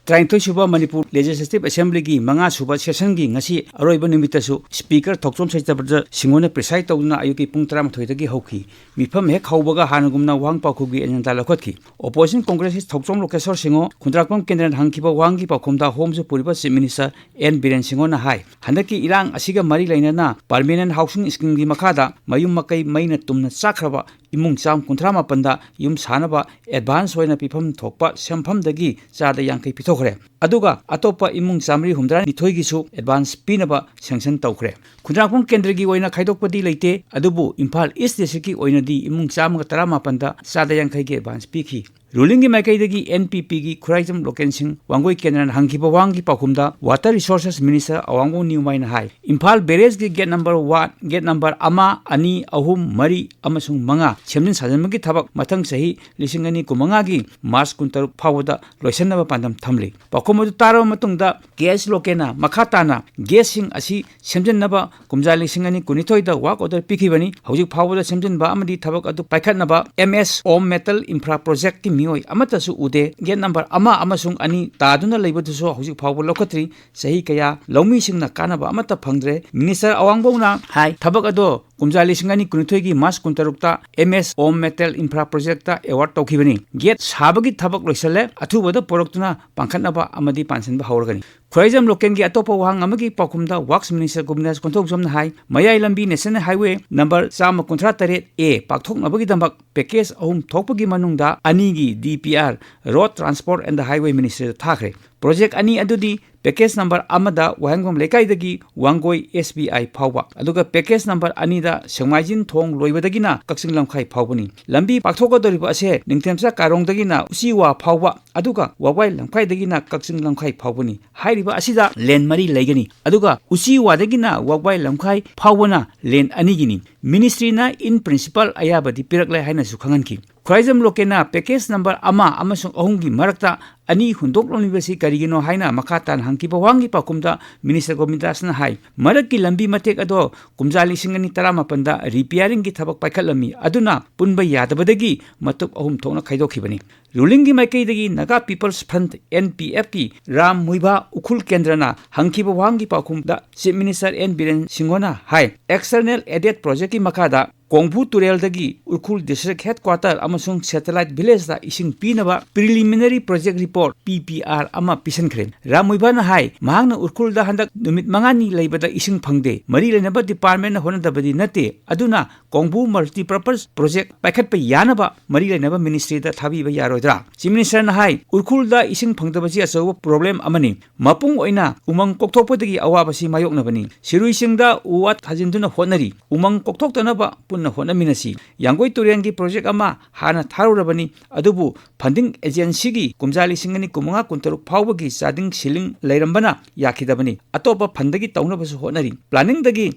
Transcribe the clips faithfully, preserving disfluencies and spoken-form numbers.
ꯇꯔꯥꯅꯤꯊꯣꯏ ꯁꯨꯕ ꯃꯅꯤꯄꯨꯔ Legislative Assemblyꯒꯤ ꯃꯉꯥ ꯁꯨꯕ sessionꯒꯤ ꯉꯁꯤ ꯑꯔꯣꯏꯕ ꯅꯨꯃꯤꯠꯇꯁꯨ Speaker ꯊꯣꯛꯆꯣꯝ ꯁꯇ꯭ꯌꯕ꯭ꯔꯇ ꯁꯤꯡꯍꯅ preside ꯇꯧꯗꯨꯅ ꯑꯌꯨꯛꯀꯤ ꯄꯨꯡ ꯇꯔꯥꯃꯥꯊꯣꯏꯗꯒꯤ ꯍꯧꯈꯤ꯫ ꯃꯤꯐꯝ ꯍꯦꯛ ꯍꯧꯕꯒ ꯍꯥꯟꯅꯒꯨꯝꯅ ꯋꯥꯍꯪ ꯄꯥꯎꯈꯨꯝꯒꯤ agenda ꯂꯧꯈꯠꯈꯤ꯫ Opposition Congressꯀꯤ ꯊꯧꯆꯣꯝ ꯂꯣꯀꯦꯁꯣꯔ ꯁꯤꯡꯍ ꯈꯨꯟꯗ꯭ꯔꯥꯛꯄꯝ ꯀꯦꯟꯗ꯭ꯔꯅ ꯍꯪꯈꯤꯕ ꯋꯥꯍꯪꯒꯤ ꯄꯥꯎꯈꯨꯝꯗ Homeꯁꯨ ꯄꯨꯔꯤꯕ Chief Minister ꯑꯦꯟ ꯕꯤꯔꯦꯟ ꯁꯤꯡꯍꯅ ꯍꯥꯏ, ꯍꯟꯗꯛꯀꯤ ꯏꯔꯥꯡ ꯑꯁꯤꯒ ꯃꯔꯤ ꯂꯩꯅꯅ Permanent Housing Schemeꯒꯤ ꯃꯈꯥꯗ ꯃꯌꯨꯝ ꯃꯀꯩ ꯃꯩꯅ ꯇꯨꯝꯅ ꯆꯥꯛꯈ꯭ꯔꯕ ꯏꯃꯨꯡ ꯆꯥꯝ ꯀꯨꯟꯊ꯭ꯔꯥ ꯃꯥꯄꯟꯗ ꯌꯨꯝ ꯁꯥꯅꯕ advance ꯑꯣꯏꯅ ꯄꯤꯐꯝ ꯊꯣꯛꯄ ꯁꯦꯟꯐꯝꯗꯒꯤ ꯆꯥꯗ ꯌꯥꯡꯈꯩ ꯄꯤꯊꯣꯛꯈ꯭ꯔꯦ꯫ ꯑꯗꯨꯒ ꯑꯇꯣꯞꯄ ꯏꯃꯨꯡ ꯆꯥꯃꯔꯤ ꯍꯨꯝꯗ꯭ꯔꯥ ꯅꯤꯊꯣꯏꯒꯤꯁꯨ advance ꯄꯤꯅꯕ sanction ꯇꯧꯈ꯭ꯔꯦ꯫ ꯈꯨꯟꯗ꯭ꯔꯥꯛꯄꯝ ꯀꯦꯟꯗ꯭ꯔꯒꯤ ꯑꯣꯏꯅ ꯈꯥꯏꯗꯣꯛꯄꯗꯤ ꯂꯩꯇꯦ, ꯑꯗꯨꯕꯨ ꯏꯝꯐꯥꯜ East Districtꯀꯤ ꯑꯣꯏꯅꯗꯤ ꯏꯃꯨꯡ ꯆꯥꯝꯃꯒ ꯇꯔꯥꯃꯥꯄꯟꯗ ꯆꯥꯗ ꯌꯥꯡꯈꯩꯒꯤ advance ꯄꯤꯈꯤ꯫ Rulingꯒꯤ ꯃꯥꯏꯀꯩꯗꯒꯤ NPPꯒꯤ ꯈꯨꯔꯥꯏꯖꯝ ꯂꯣꯀꯦꯟ ꯁꯤꯡ ꯋꯥꯡꯒꯣꯏ ꯀꯦꯟꯗ꯭ꯔꯅ ꯍꯪꯈꯤꯕ ꯋꯥꯍꯪꯒꯤ ꯄꯥꯎꯈꯨꯝꯗ Water Resources Minister ꯑꯋꯥꯡꯕꯝ ꯅꯤꯌꯨꯃꯥꯏꯅ ꯍꯥꯏ, Imphal barrageꯀꯤ gate number one, gate number ꯑꯃ, ꯑꯅꯤ, ꯑꯍꯨꯝ, ꯃꯔꯤ ꯑꯃꯁꯨꯡ ꯃꯉꯥ ꯁꯦꯝꯖꯤꯟ ꯁꯥꯖꯤꯟꯕꯒꯤ ꯊꯕꯛ ꯃꯊꯪ ꯆꯍꯤ ꯂꯤꯁꯤꯡ ꯑꯅꯤ ꯀꯨꯟꯃꯉꯥꯒꯤ March ꯀꯨꯟꯇꯔꯨꯛ ꯐꯥꯎꯕꯗ ꯂꯣꯏꯁꯤꯟꯅꯕ ꯄꯥꯟꯗꯝ ꯊꯝꯂꯤ꯫ ꯄꯥꯎꯈꯨꯝ ꯑꯗꯨ ꯇꯥꯔꯕ ꯃꯇꯨꯡꯗ ꯀꯦ ꯑꯦꯁ ꯂꯣꯀꯦꯟꯅ ꯃꯈꯥ ꯇꯥꯅ gateꯁꯤꯡ ꯑꯁꯤ ꯁꯦꯝꯖꯤꯟꯅꯕ ꯀꯨꯝꯖꯥ ꯂꯤꯁꯤꯡ ꯑꯅꯤ ꯀꯨꯟꯅꯤꯊꯣꯏꯗ work order ꯄꯤꯈꯤꯕꯅꯤ꯫ ꯍꯧꯖꯤꯛ ꯐꯥꯎꯕꯗ ꯁꯦꯝꯖꯤꯟꯕ ꯑꯃꯗꯤ ꯊꯕꯛ ꯑꯗꯨ ꯄꯥꯏꯈꯠꯅꯕ M S Om Metal Infra Projectꯀꯤ ꯃꯤꯑꯣꯏ ꯑꯃꯠꯇꯁꯨ ꯎꯗꯦ꯫ Gate number ꯑꯃ ꯑꯃꯁꯨꯡ ꯑꯅꯤ ꯇꯥꯗꯨꯅ ꯂꯩꯕꯗꯨꯁꯨ ꯍꯧꯖꯤꯛ ꯐꯥꯎꯕ ꯂꯧꯈꯠꯇ꯭ꯔꯤ꯫ ꯆꯍꯤ ꯀꯌꯥ ꯂꯧꯃꯤꯁꯤꯡꯅ ꯀꯥꯟꯅꯕ ꯑꯃꯠꯇ ꯐꯪꯗ꯭ꯔꯦ꯫ Minister ꯑꯋꯥꯡꯕꯧꯅ ꯍꯥꯏ, ꯊꯕꯛ ꯑꯗꯣ ꯀꯨꯝꯖꯥ ꯂꯤꯁꯤꯡ ꯑꯅꯤ ꯀꯨꯟꯅꯤꯊꯣꯏꯒꯤ March ꯀꯨꯟꯇꯔꯨꯛꯇ M S Om Metal Infra Projectꯇ award ꯇꯧꯈꯤꯕꯅꯤ꯫ Gate ꯁꯥꯕꯒꯤ ꯊꯕꯛ ꯂꯣꯏꯁꯤꯜꯂꯦ, ꯑꯊꯨꯕꯗ ꯄꯨꯔꯛꯇꯨꯅ ꯄꯥꯡꯈꯠꯅꯕ ꯑꯃꯗꯤ ꯄꯥꯟꯁꯤꯟꯕ ꯍꯧꯔꯒꯅꯤ꯫ ꯈꯨꯔꯥꯏꯖꯝ ꯂꯣꯀꯦꯟꯒꯤ ꯑꯇꯣꯞꯄ ꯋꯥꯍꯪ ꯑꯃꯒꯤ ꯄꯥꯎꯈꯨꯝꯗ Works Minister ꯒꯣꯕꯤꯟꯗꯥꯁ ꯀꯣꯟꯊꯧꯖꯝꯅ ꯍꯥꯏ, ꯃꯌꯥꯏ ꯂꯝꯕꯤ National Highway number ꯆꯥꯝꯃ ꯀꯨꯟꯊ꯭ꯔꯥ ꯇꯔꯦꯠ A ꯄꯥꯛꯊꯣꯛꯅꯕꯒꯤꯗꯃꯛ package ꯑꯍꯨꯝ ꯊꯣꯛꯄꯒꯤ ꯃꯅꯨꯡꯗ ꯑꯅꯤꯒꯤ D P R Road Transport and Highway Ministryꯗ ꯊꯥꯈ꯭ꯔꯦ꯫ Project ꯑꯅꯤ ꯑꯗꯨꯗꯤ package number ꯑꯃꯗ ꯋꯥꯍꯦꯡꯕꯝ ꯂꯩꯀꯥꯏꯗꯒꯤ ꯋꯥꯡꯒꯣꯏ S B I ꯐꯥꯎꯕ, ꯑꯗꯨꯒ package number ꯑꯅꯤꯗ ꯁꯦꯛꯃꯥꯏꯖꯤꯟ ꯊꯣꯡ ꯂꯣꯏꯕꯗꯒꯤꯅ ꯀꯛꯆꯤꯡ ꯂꯝꯈꯥꯏ ꯐꯥꯎꯕꯅꯤ꯫ ꯂꯝꯕꯤ ꯄꯥꯛꯊꯣꯛꯀꯗꯧꯔꯤꯕ ꯑꯁꯦ ꯅꯤꯡꯊꯦꯝꯆꯥ ꯀꯥꯔꯣꯡꯗꯒꯤꯅ ꯎꯆꯤꯋꯥ ꯐꯥꯎꯕ, ꯑꯗꯨꯒ ꯋꯥꯕꯥꯏ ꯂꯝꯈꯥꯏꯗꯒꯤꯅ ꯀꯛꯆꯤꯡ ꯂꯝꯈꯥꯏ ꯐꯥꯎꯕꯅꯤ꯫ ꯍꯥꯏꯔꯤꯕ ꯑꯁꯤꯗ lane ꯃꯔꯤ ꯂꯩꯒꯅꯤ, ꯑꯗꯨꯒ ꯎꯆꯤꯋꯥꯗꯒꯤꯅ ꯋꯥꯕꯥꯏ ꯂꯝꯈꯥꯏ ꯐꯥꯎꯕꯅ lane ꯑꯅꯤꯒꯤꯅꯤ꯫ Ministryꯅ in principle ꯑꯌꯥꯕꯗꯤ ꯄꯤꯔꯛꯂꯦ ꯍꯥꯏꯅꯁꯨ ꯈꯪꯍꯟꯈꯤ꯫ ꯈ꯭ꯋꯥꯏꯖꯝ ꯂꯣꯀꯦꯟꯅ package number ꯑꯃ ꯑꯃꯁꯨꯡ ꯑꯍꯨꯝꯒꯤ ꯃꯔꯛꯇ ꯑꯅꯤ ꯍꯨꯟꯗꯣꯛꯂꯝꯂꯤꯕꯁꯤ ꯀꯔꯤꯒꯤꯅꯣ ꯍꯥꯏꯅ ꯃꯈꯥ ꯇꯥꯅ ꯍꯪꯈꯤꯕ ꯋꯥꯍꯪꯒꯤ ꯄꯥꯎꯈꯨꯝꯗ Minister ꯒꯣꯕꯤꯟꯗꯥꯁꯅ ꯍꯥꯏ, ꯃꯔꯛꯀꯤ ꯂꯝꯕꯤ ꯃꯇꯦꯛ ꯑꯗꯣ ꯀꯨꯝꯖꯥ ꯂꯤꯁꯤꯡ ꯑꯅꯤ ꯇꯔꯥꯃꯥꯄꯟꯗ repairing ꯒꯤ ꯊꯕꯛ ꯄꯥꯏꯈꯠꯂꯝꯃꯤ, ꯑꯗꯨꯅ ꯄꯨꯟꯕ ꯌꯥꯗꯕꯗꯒꯤ ꯃꯇꯨꯞ ꯑꯍꯨꯝ ꯊꯣꯛꯅ ꯈꯥꯏꯗꯣꯛꯈꯤꯕꯅꯤ꯫ Ruling ꯒꯤ ꯃꯥꯏꯀꯩꯗꯒꯤ Naga People's Front, N P F ꯀꯤ ꯔꯥꯝ ꯃꯨꯏꯚꯥ ꯎꯈ꯭ꯔꯨꯜ ꯀꯦꯟꯗ꯭ꯔꯅ ꯍꯪꯈꯤꯕ ꯋꯥꯍꯪꯒꯤ ꯄꯥꯎꯈꯨꯝꯗ Chief Minister N Biren ꯁꯤꯡꯍꯅ ꯍꯥꯏ, external aided project ꯀꯤ ꯃꯈꯥꯗ ꯀꯣꯡꯕꯨ ꯇꯨꯔꯦꯜꯗꯒꯤ ꯎꯈ꯭ꯔꯨꯜ district headquarter ꯑꯃꯁꯨꯡ satellite village ꯇ ꯏꯁꯤꯡ ꯄꯤꯅꯕ preliminary project report, P P R, ꯑꯃ ꯄꯤꯁꯤꯟꯈ꯭ꯔꯦ꯫ ꯔꯥꯝ ꯃꯨꯏꯚꯥꯅ ꯍꯥꯏ, ꯃꯍꯥꯛꯅ ꯎꯈ꯭ꯔꯨꯜꯗ ꯍꯟꯗꯛ ꯅꯨꯃꯤꯠ ꯃꯉꯥꯅꯤ ꯂꯩꯕꯗ ꯏꯁꯤꯡ ꯐꯪꯗꯦ꯫ ꯃꯔꯤ ꯂꯩꯅꯕ department ꯅ ꯍꯣꯠꯅꯗꯕꯗꯤ ꯅꯠꯇꯦ, ꯑꯗꯨꯅ ꯀꯣꯡꯕꯨ multipurpose project ꯄꯥꯏꯈꯠꯄ ꯌꯥꯅꯕ ꯃꯔꯤ ꯂꯩꯅꯕ ministry ꯗ ꯊꯥꯕꯤꯕ ꯌꯥꯔꯣꯏꯗ꯭ꯔꯥ? Chief Minister ꯅ ꯍꯥꯏ, ꯎꯈ꯭ꯔꯨꯜꯗ ꯏꯁꯤꯡ ꯐꯪꯗꯕꯁꯤ ꯑꯆꯧꯕ problem ꯑꯃꯅꯤ꯫ ꯃꯄꯨꯡ ꯑꯣꯏꯅ ꯎꯃꯪ ꯀꯣꯛꯊꯣꯛꯄꯗꯒꯤ ꯑꯋꯥꯕꯁꯤ ꯃꯥꯌꯣꯛꯅꯕꯅꯤ꯫ ꯁꯤꯔꯨꯏ ꯆꯤꯡꯗ ꯎ ꯋꯥ ꯊꯥꯖꯤꯟꯗꯨꯅ ꯍꯣꯠꯅꯔꯤ꯫ ꯎꯃꯪ ꯀꯣꯛꯊꯣꯛꯇꯅꯕ ꯄꯨꯟꯅ ꯍꯣꯠꯅꯃꯤꯟꯅꯁꯤ꯫ ꯌꯥꯡꯒꯣꯏ ꯇꯨꯔꯦꯜꯒꯤ project ꯑꯃ ꯍꯥꯟꯅ ꯊꯥꯔꯨꯔꯕꯅꯤ, ꯑꯗꯨꯕꯨ funding agency ꯒꯤ ꯀꯨꯝꯖꯥ ꯂꯤꯁꯤꯡ ꯑꯅꯤ ꯀꯨꯟꯃꯉꯥ ꯀꯨꯟꯇꯔꯨꯛ ꯐꯥꯎꯕꯒꯤ ꯆꯥꯗꯤꯡ ꯁꯤꯂꯤꯡ ꯂꯩꯔꯝꯕꯅ ꯌꯥꯈꯤꯗꯕꯅꯤ꯫ ꯑꯇꯣꯞꯄ fund ꯗꯒꯤ ꯇꯧꯅꯕꯁꯨ ꯍꯣꯠꯅꯔꯤ꯫ Planning ꯗꯒꯤ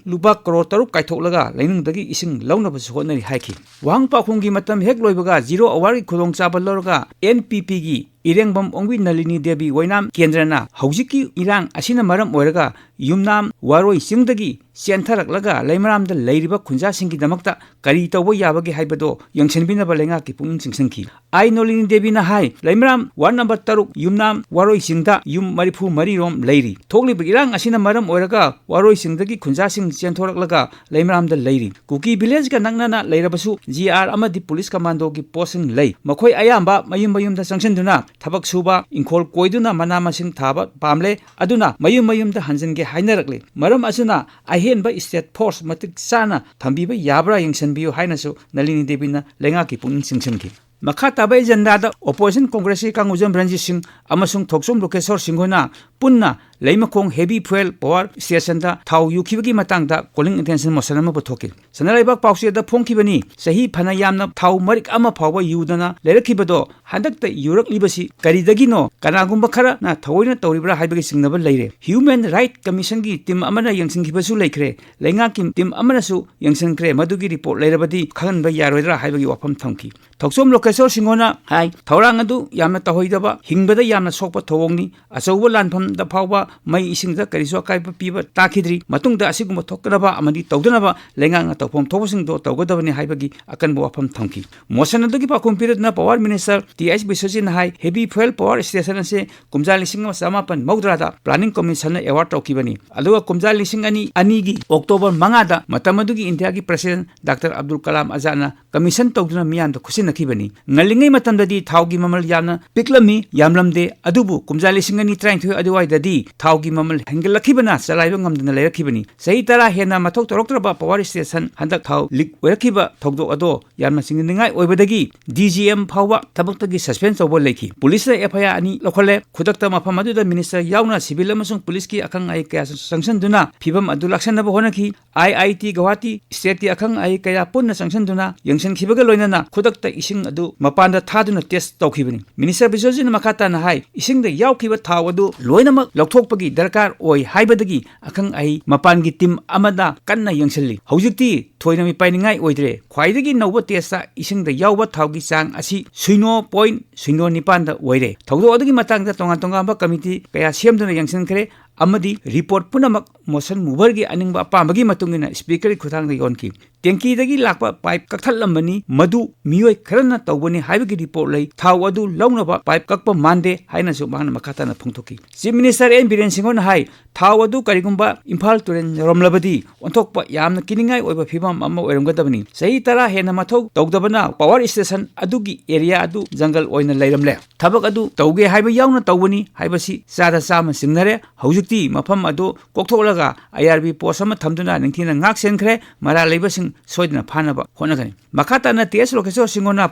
ꯂꯨꯄꯥ ꯀꯔꯣꯔ ꯇꯔꯨꯛ ꯀꯥꯏꯊꯣꯛꯂꯒ ꯂꯩꯅꯨꯡꯗꯒꯤ ꯏꯁꯤꯡ ꯂꯧꯅꯕꯁꯨ ꯍꯣꯠꯅꯔꯤ ꯍꯥꯏꯈꯤ꯫ ꯋꯥꯍꯪ ꯄꯥꯎꯈꯨꯝꯒꯤ ꯃꯇꯝ ꯍꯦꯛ ꯂꯣꯏꯕꯒ zero hour ꯒꯤ ꯈꯨꯗꯣꯡꯆꯥꯕ ꯂꯧꯔꯒ N P P ꯒꯤ ꯏꯔꯦꯡꯕꯝ ꯑꯣꯡꯕꯤ ꯅꯂꯤꯅꯤ ꯗꯦꯕꯤ ꯑꯣꯏꯅꯥꯝ ꯀꯦꯟꯗ꯭ꯔꯅ ꯍꯧꯖꯤꯛꯀꯤ ꯏꯔꯥꯡ ꯑꯁꯤꯅ ꯃꯔꯝ ꯑꯣꯏꯔꯒ ꯌꯨꯝꯅꯥꯝ ꯋꯥꯔꯣꯏ ꯆꯤꯡꯗꯒꯤ ꯆꯦꯟꯊꯔꯛꯂꯒ ꯂꯩꯃꯔꯥꯝꯗ ꯂꯩꯔꯤꯕ ꯈꯨꯟꯖꯥꯁꯤꯡꯒꯤꯗꯃꯛꯇ ꯀꯔꯤ ꯇꯧꯕ ꯌꯥꯕꯒꯦ ꯍꯥꯏꯕꯗꯣ ꯌꯦꯡꯁꯤꯟꯕꯤꯅꯕ ꯂꯩꯉꯥꯛꯀꯤ ꯄꯨꯛꯅꯤꯡ ꯆꯤꯡꯁꯤꯟꯈꯤ꯫ ꯑꯥꯏ ꯅꯣꯂꯤꯅꯤ ꯗꯦꯕꯤꯅ ꯍꯥꯏ, ꯂꯩꯃꯔꯥꯝ ward number ꯇꯔꯨꯛ ꯌꯨꯝꯅꯥꯝ ꯋꯥꯔꯣꯏ ꯆꯤꯡꯗ ꯌꯨꯝ ꯃꯔꯤꯐꯨ ꯃꯔꯤ ꯔꯣꯝ ꯂꯩꯔꯤ꯫ ꯊꯣꯛꯂꯤꯕ ꯏꯔꯥꯡ ꯑꯁꯤꯅ ꯃꯔꯝ ꯑꯣꯏꯔꯒ ꯋꯥꯔꯣꯏ ꯆꯤꯡꯗꯒꯤ ꯈꯨꯟꯖꯥꯁꯤꯡ ꯆꯦꯟꯊꯣꯔꯛꯂꯒ ꯂꯩꯃꯔꯥꯝꯗ ꯂꯩꯔꯤ꯫ ꯀꯨꯀꯤ village ꯀ ꯅꯛꯅꯅ ꯂꯩꯔꯕꯁꯨ G R ꯑꯃꯗꯤ police commando ꯒꯤ post ꯁꯤꯡ ꯂꯩ꯫ ꯃꯈꯣꯏ ꯑꯌꯥꯝꯕ ꯃꯌꯨꯝ ꯃꯌꯨꯝꯗ ꯆꯪꯁꯤꯟꯗꯨꯅ ꯊꯕꯛ ꯁꯨꯕ, ꯏꯪꯈꯣꯜ ꯀꯣꯏꯗꯨꯅ ꯃꯅꯥ ꯃꯁꯤꯡ ꯊꯥꯕ ꯄꯥꯝꯂꯦ, ꯑꯗꯨꯅ ꯃꯌꯨꯝ ꯃꯌꯨꯝꯗ ꯍꯟꯖꯤꯟꯒꯦ ꯍꯥꯏꯅꯔꯛꯂꯦ꯫ ꯃꯔꯝ ꯑꯁꯤꯅ ꯑꯍꯦꯟꯕ state force ꯃꯇꯤꯛ ꯆꯥꯅ ꯊꯝꯕꯤꯕ ꯌꯥꯕ꯭ꯔꯥ ꯌꯦꯡꯁꯤꯟꯕꯤꯌꯨ ꯍꯥꯏꯅꯁꯨ ꯅꯂꯤꯅꯤ ꯗꯦꯕꯤꯅ ꯂꯩꯉꯥꯛꯀꯤ ꯄꯨꯛꯅꯤꯡ ꯆꯤꯡꯁꯤꯟꯈꯤ꯫ ꯃꯈꯥ ꯇꯥꯕ agenda ꯗ Opposition Congress ꯀꯤ ꯀꯥꯡꯒꯨꯖꯝ ꯔꯟꯖꯤꯠ ꯁꯤꯡ ꯑꯃꯁꯨꯡ ꯊꯣꯛꯆꯣꯝ ꯂꯣꯀꯦꯁꯣꯔ ꯁꯤꯡꯍꯅ ꯄꯨꯟꯅ ꯂꯩꯃꯈꯣꯡ heavy fuel power stationꯗ ꯊꯥꯎ ꯌꯨꯈꯤꯕꯒꯤ ꯃꯇꯥꯡꯗ calling attention motion ꯑꯃ ꯄꯨꯊꯣꯛꯈꯤ꯫ ꯁꯅꯥꯂꯩꯕꯥꯛ ꯄꯥꯎꯆꯦꯗ ꯐꯣꯡꯈꯤꯕꯅꯤ, ꯆꯍꯤ ꯐꯅ ꯌꯥꯝꯅ ꯊꯥꯎ ꯃꯔꯤꯛ ꯑꯃ ꯐꯥꯎꯕ ꯌꯨꯗꯅ ꯂꯩꯔꯛꯈꯤꯕꯗꯣ ꯍꯟꯗꯛꯇ ꯌꯨꯔꯛꯂꯤꯕꯁꯤ ꯀꯔꯤꯗꯒꯤꯅꯣ? ꯀꯅꯥꯒꯨꯝꯕ ꯈꯔꯅ ꯊꯑꯣꯏꯅ ꯇꯧꯔꯤꯕ꯭ꯔꯥ ꯍꯥꯏꯕꯒꯤ ꯆꯤꯡꯅꯕ ꯂꯩꯔꯦ꯫ Human Right Commissionꯒꯤ team ꯑꯃꯅ ꯌꯦꯡꯁꯤꯟꯈꯤꯕꯁꯨ ꯂꯩꯈ꯭ꯔꯦ꯫ ꯂꯩꯉꯥꯛꯀꯤ team ꯑꯃꯅꯁꯨ ꯌꯦꯡꯁꯤꯟꯈ꯭ꯔꯦ꯫ ꯃꯗꯨꯒꯤ report ꯂꯩꯔꯕꯗꯤ ꯈꯪꯍꯟꯕ ꯌꯥꯔꯣꯏꯗ꯭ꯔꯥ ꯍꯥꯏꯕꯒꯤ ꯋꯥꯐꯝ ꯊꯝꯈꯤ꯫ ꯊꯧꯆꯣꯝ ꯂꯣꯀꯦꯁꯣꯔ ꯁꯤꯡꯍꯅ ꯍꯥꯏ, ꯊꯧꯔꯥꯡ ꯑꯗꯨ ꯌꯥꯝꯅ ꯇꯧꯍꯩꯗꯕ, ꯍꯤꯡꯕꯗ ꯌꯥꯝꯅ ꯁꯣꯛꯄ ꯊꯧꯑꯣꯡꯅꯤ꯫ ꯑꯆꯧꯕ ꯂꯥꯟꯐꯝꯗ ꯐꯥꯎꯕ ꯃꯩ ꯏꯁꯤꯡꯗ ꯀꯔꯤꯁꯨ ꯑꯀꯥꯏꯕ ꯄꯤꯕ ꯇꯥꯈꯤꯗ꯭ꯔꯤ꯫ ꯃꯇꯨꯡꯗ ꯑꯁꯤꯒꯨꯝꯕ ꯊꯣꯛꯇꯅꯕ ꯑꯃꯗꯤ ꯇꯧꯗꯅꯕ ꯂꯩꯉꯥꯛꯅ ꯇꯧꯐꯝ ꯊꯣꯛꯄꯁꯤꯡꯗꯣ ꯇꯧꯒꯗꯕꯅꯤ ꯍꯥꯏꯕꯒꯤ ꯑꯀꯟꯕ ꯋꯥꯐꯝ ꯊꯝꯈꯤ꯫ Motion ꯑꯗꯨꯒꯤ ꯄꯥꯎꯈꯨꯝ ꯄꯤꯔꯗꯨꯅ Power Minister ꯇꯤ ꯑꯩꯆ ꯕꯤꯁ꯭ꯋꯖꯤꯠꯅ ꯍꯥꯏ, heavy fuel power station ꯑꯁꯤ ꯀꯨꯝꯖꯥ ꯂꯤꯁꯤꯡ ꯑꯃ ꯆꯃꯥꯄꯟ ꯃꯧꯗ꯭ꯔꯥꯗ Planning Commissionꯅ award ꯇꯧꯈꯤꯕꯅꯤ꯫ ꯑꯗꯨꯒ ꯀꯨꯝꯖꯥ ꯂꯤꯁꯤꯡ ꯑꯅꯤ ꯑꯅꯤꯒꯤ October ꯃꯉꯥꯗ ꯃꯇꯝ ꯑꯗꯨꯒꯤ ꯏꯟꯗꯤꯌꯥꯒꯤ President Doctor Abdul Kalam ꯑꯖꯥꯗꯅ commission ꯇꯧꯗꯨꯅ ꯃꯤꯌꯥꯝꯗ ꯈꯨꯠꯁꯤꯟꯅꯈꯤꯕꯅꯤ꯫ ꯉꯜꯂꯤꯉꯩ ꯃꯇꯝꯗꯗꯤ ꯊꯥꯎꯒꯤ ꯃꯃꯜ ꯌꯥꯝꯅ ꯄꯤꯛꯂꯝꯃꯤ, ꯌꯥꯝꯂꯝꯗꯦ, ꯑꯗꯨꯕꯨ ꯀꯨꯝꯖꯥ ꯂꯤꯁꯤꯡ ꯑꯅꯤ ꯇꯔꯥꯅꯤꯊꯣꯏ ꯑꯗꯨꯋꯥꯏꯗꯗꯤ ꯊꯥꯎꯒꯤ ꯃꯃꯜ ꯍꯦꯟꯒꯠꯂꯛꯈꯤꯕꯅ ꯆꯂꯥꯏꯕ ꯉꯝꯗꯅ ꯂꯩꯔꯛꯈꯤꯕꯅꯤ꯫ ꯆꯍꯤ ꯇꯔꯥ ꯍꯦꯟꯅ ꯃꯊꯧ ꯇꯧꯔꯛꯇ꯭ꯔꯕ power station ꯍꯟꯗꯛ ꯊꯥꯎ leak ꯑꯣꯏꯔꯛꯈꯤꯕ ꯊꯧꯗꯣꯛ ꯑꯗꯣ ꯌꯥꯝꯅ ꯆꯤꯡꯅꯅꯤꯡꯉꯥꯏ ꯑꯣꯏꯕꯗꯒꯤ D G M ꯐꯥꯎꯕ ꯊꯕꯛꯇꯒꯤ suspend ꯇꯧꯕ ꯂꯩꯈꯤ꯫ Policeꯅ F I R ꯑꯅꯤ ꯂꯧꯈꯠꯂꯦ꯫ ꯈꯨꯗꯛꯇ ꯃꯐꯝ ꯑꯗꯨꯗ minister ꯌꯥꯎꯅ civil ꯑꯃꯁꯨꯡ policeꯀꯤ ꯑꯈꯪ ꯑꯍꯩ ꯀꯌꯥ ꯆꯪꯁꯤꯟꯗꯨꯅ ꯐꯤꯕꯝ ꯑꯗꯨ ꯂꯥꯛꯁꯟꯅꯕ ꯍꯣꯠꯅꯈꯤ꯫ I I T ꯒꯧꯍꯥꯇꯤ stateꯀꯤ ꯑꯈꯪ ꯑꯍꯩ ꯀꯌꯥ ꯄꯨꯟꯅ ꯆꯪꯁꯤꯟꯗꯨꯅ ꯌꯦꯡꯁꯤꯟꯈꯤꯕꯒ ꯂꯣꯏꯅꯅ ꯈꯨꯗꯛꯇ ꯏꯁꯤꯡ ꯑꯗꯨ ꯃꯄꯥꯟꯗ ꯊꯥꯗꯨꯅ test ꯇꯧꯈꯤꯕꯅꯤ꯫ Minister ꯕꯤꯁ꯭ꯋꯖꯤꯠꯅ ꯃꯈꯥ ꯇꯥꯅ ꯍꯥꯏ, ꯏꯁꯤꯡꯗ ꯌꯥꯎꯈꯤꯕ ꯊꯥꯎ ꯑꯗꯨ ꯂꯣꯏꯅꯃꯛ ꯂꯧꯊꯣꯛꯄꯒꯤ ꯗꯔꯀꯥꯔ ꯑꯣꯏ ꯍꯥꯏꯕꯗꯒꯤ ꯑꯈꯪ ꯑꯍꯩ ꯃꯄꯥꯟꯒꯤ team ꯑꯃꯅ ꯀꯟꯅ ꯌꯦꯡꯁꯤꯜꯂꯤ꯫ ꯍꯧꯖꯤꯛꯇꯤ ꯊꯣꯏꯅ ꯃꯤꯄꯥꯏꯅꯤꯡꯉꯥꯏ ꯑꯣꯏꯗ꯭ꯔꯦ꯫ ꯈ꯭ꯋꯥꯏꯗꯒꯤ ꯅꯧꯕ testꯇ ꯏꯁꯤꯡꯗ ꯌꯥꯎꯕ ꯊꯥꯎꯒꯤ ꯆꯥꯡ ꯑꯁꯤ ꯁꯤꯅꯣ point ꯁꯤꯅꯣ ꯅꯤꯄꯥꯟꯗ ꯑꯣꯏꯔꯦ꯫ ꯊꯧꯗꯣꯛ ꯑꯗꯨꯒꯤ ꯃꯇꯥꯡꯗ ꯇꯣꯉꯥꯟ ꯇꯣꯉꯥꯟꯕ committee ꯀꯌꯥ ꯁꯦꯝꯗꯨꯅ ꯌꯦꯡꯁꯤꯟꯈ꯭ꯔꯦ ꯑꯃꯗꯤ report ꯄꯨꯝꯅꯃꯛ motion moverꯒꯤ ꯑꯅꯤꯡꯕ ꯑꯄꯥꯝꯕꯒꯤ ꯃꯇꯨꯡ ꯏꯟꯅ speakerꯒꯤ ꯈꯨꯠꯊꯥꯡꯗ ꯌꯣꯟꯈꯤ꯫ Tankiꯗꯒꯤ ꯂꯥꯛꯄ pipe ꯀꯛꯊꯠꯂꯝꯕꯅꯤ, ꯃꯗꯨ ꯃꯤꯑꯣꯏ ꯈꯔꯅ ꯇꯧꯕꯅꯤ ꯍꯥꯏꯕꯒꯤ report ꯂꯩ꯫ ꯊꯥꯎ ꯑꯗꯨ ꯂꯧꯅꯕ pipe ꯀꯛꯄ ꯃꯥꯟꯗꯦ ꯍꯥꯏꯅꯁꯨ ꯃꯍꯥꯛꯅ ꯃꯈꯥ ꯇꯥꯅ ꯐꯣꯡꯗꯣꯛꯈꯤ꯫ Chief Minister N ꯕꯤꯔꯦꯟ ꯁꯤꯡꯍꯅ ꯍꯥꯏ, ꯊꯥꯎ ꯑꯗꯨ ꯀꯔꯤꯒꯨꯝꯕ ꯏꯝꯐꯥꯜ ꯇꯨꯔꯦꯜ ꯌꯧꯔꯝꯂꯕꯗꯤ ꯑꯣꯟꯊꯣꯛꯄ ꯌꯥꯝꯅ ꯀꯤꯅꯤꯡꯉꯥꯏ ꯑꯣꯏꯕ ꯐꯤꯕꯝ ꯑꯃ ꯑꯣꯏꯔꯝꯒꯗꯕꯅꯤ꯫ ꯆꯍꯤ ꯇꯔꯥ ꯍꯦꯟꯅ ꯃꯊꯧ ꯇꯧꯗꯕꯅ power station ꯑꯗꯨꯒꯤ area ꯑꯗꯨ ꯖꯪꯒꯜ ꯑꯣꯏꯅ ꯂꯩꯔꯝꯂꯦ꯫ ꯊꯕꯛ ꯑꯗꯨ ꯇꯧꯒꯦ ꯍꯥꯏꯕ ꯌꯥꯎꯅ ꯇꯧꯕꯅꯤ ꯍꯥꯏꯕꯁꯤ ꯆꯥꯗ ꯆꯥꯝꯃ ꯆꯤꯡꯅꯔꯦ꯫ ꯍꯧꯖꯤꯛ ꯇꯤ ꯃꯐꯝ ꯑꯗꯨ ꯀꯣꯛꯊꯣꯛꯂꯒ ꯑꯥꯏ ꯑꯥꯔ ꯕꯤ ꯄꯣꯁ ꯑꯃ ꯊꯝꯗꯨꯅ ꯅꯤꯡꯊꯤꯅ ꯉꯥꯛ ꯁꯦꯟꯈ꯭ꯔꯦ꯫ ꯃꯔꯥꯜ ꯂꯩꯕꯁꯤꯡ ꯁꯣꯏꯗꯅ ꯐꯥꯅꯕ ꯍꯣꯠꯅꯒꯅꯤ꯫ ꯃꯈꯥ ꯇꯥꯅ ꯇꯤ ꯑꯦꯁ ꯂꯣꯀꯦꯁꯣꯔ ꯁꯤꯡꯍꯣꯅ